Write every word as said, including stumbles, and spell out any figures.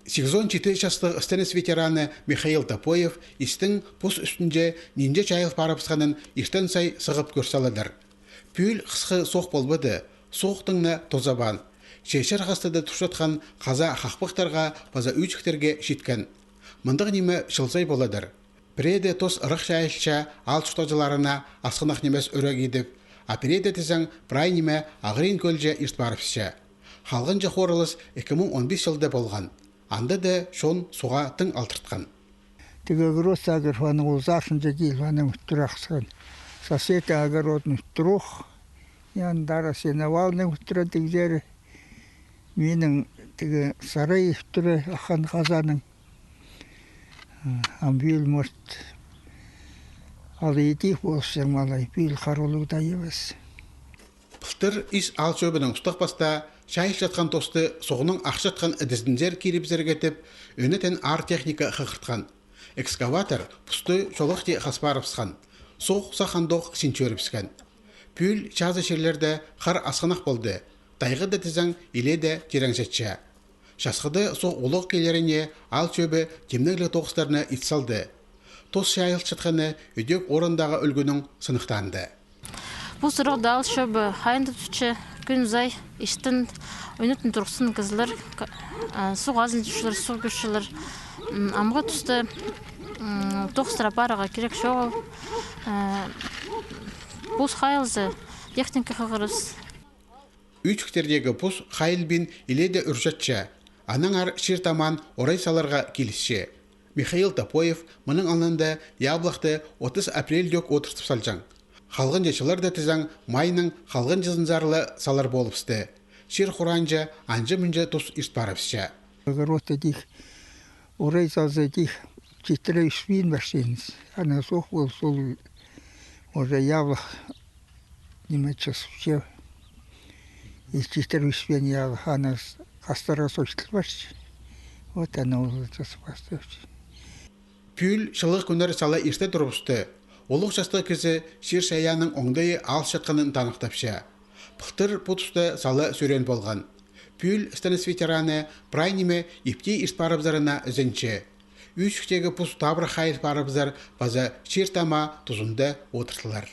Сигізон читі частығ СТНС ветераны Михаил Топоев истің пус ӱстӱнҷе нинҷе чайыл парыбысханын иртен сай сығып кӧр саладыр. Пӱӱл хысхы соох полбады, соох тың на тозабаан. Че чир хастада турчатхан хаза хахпахтарға паза ӱӱчіктерге читкен. Мындағ ниме чыл сай поладыр. Пірееде тос ырах чайылча аал чуртағҷыларына асхынах нимес ӱрек идіп, а пірееде тізең прай ниме Ағырин кӧлҷе ирт парыбысча. Халғанҷы хорылыс ікі муң он пис чылда полған. Анда даа чон суға тың алтыртхан. Тігі огород сағыр, аның ол сарсынҷа кил, аның ӱттӱр ахсыған. Соседтің огородын ӱттӱр ох. Андары сеновалның ӱттӱрі тігзері. Минің тігі сарай ӱттӱрі ахан хазаның. Ам пӱӱл, может, ал идих полысчаң, малай, пӱӱл харулығ даа нимес. Пылтыр ис аал чӧбінең устағ пастаа, чайылчатхан тосты суғның ахчатхан ідізінзер кирібізерге тіп, ӧнетін аар техника хығыртхан. Экскаватор пусты чолахти хас парыбысхан. Суғ сах андох син чӧрібіскен. Пӱӱл чазы чирлерде хар асхынах полды. Тайғада тізең илееде тирең чатча. Часхыда суғ улуғ килеріне аал чӧбі тимнегліг тоғыстарны ит салды. Тос чайылчатханы ідӧк орындағы ӱлгӱнің сыныхтаанда. Пу сырыхта аал чӧбі хайындап тутча, кӱн сай, истін, ӧнетін турғысхан кізілер, ка-, а, суғ азылчалар, суғ кӧрчелер. М, амғы туста, м, тоғыстар апарарға кирек чоғыл. А, пус хайылза, техника хығырыс. Ӱӱчіктердегі пус хайылбин илееде ӱр чатча, аннаңар чир тамаан орай саларға килісче. Михаил Топоев мының алнында яблахты отыс апрельдӧк одыртып салҷаң. Халғанҷы чылларда тізең майның халғанҷызынзар ла салар полыбысты. Чир хураанҷа анҷа-мынҷа тус ирт парыбысча. Огородта тих, орай салза тих, читіре ӱспин парча. Ана соох пол, сол уже яблах ниме чазыпча. И читіре ӱспин яблах, ана с-, хастарға сочтыл парча. Вот ана ол чазып хастапча. Пӱӱл чылығ кӱннер сала ирте турыбысты. Улуғ частығ кізі чир-чайаанның оңдайы алысчатханын таныхтапча. Пылтыр пу туста сала сӱрен полған. Пӱӱл СТНС ветераны прай ниме иптей ирт парыбызарына ізенче. Ӱӱчіктегі пус табырах хайыл парыбызар паза чир тамаа тузында одыртылар.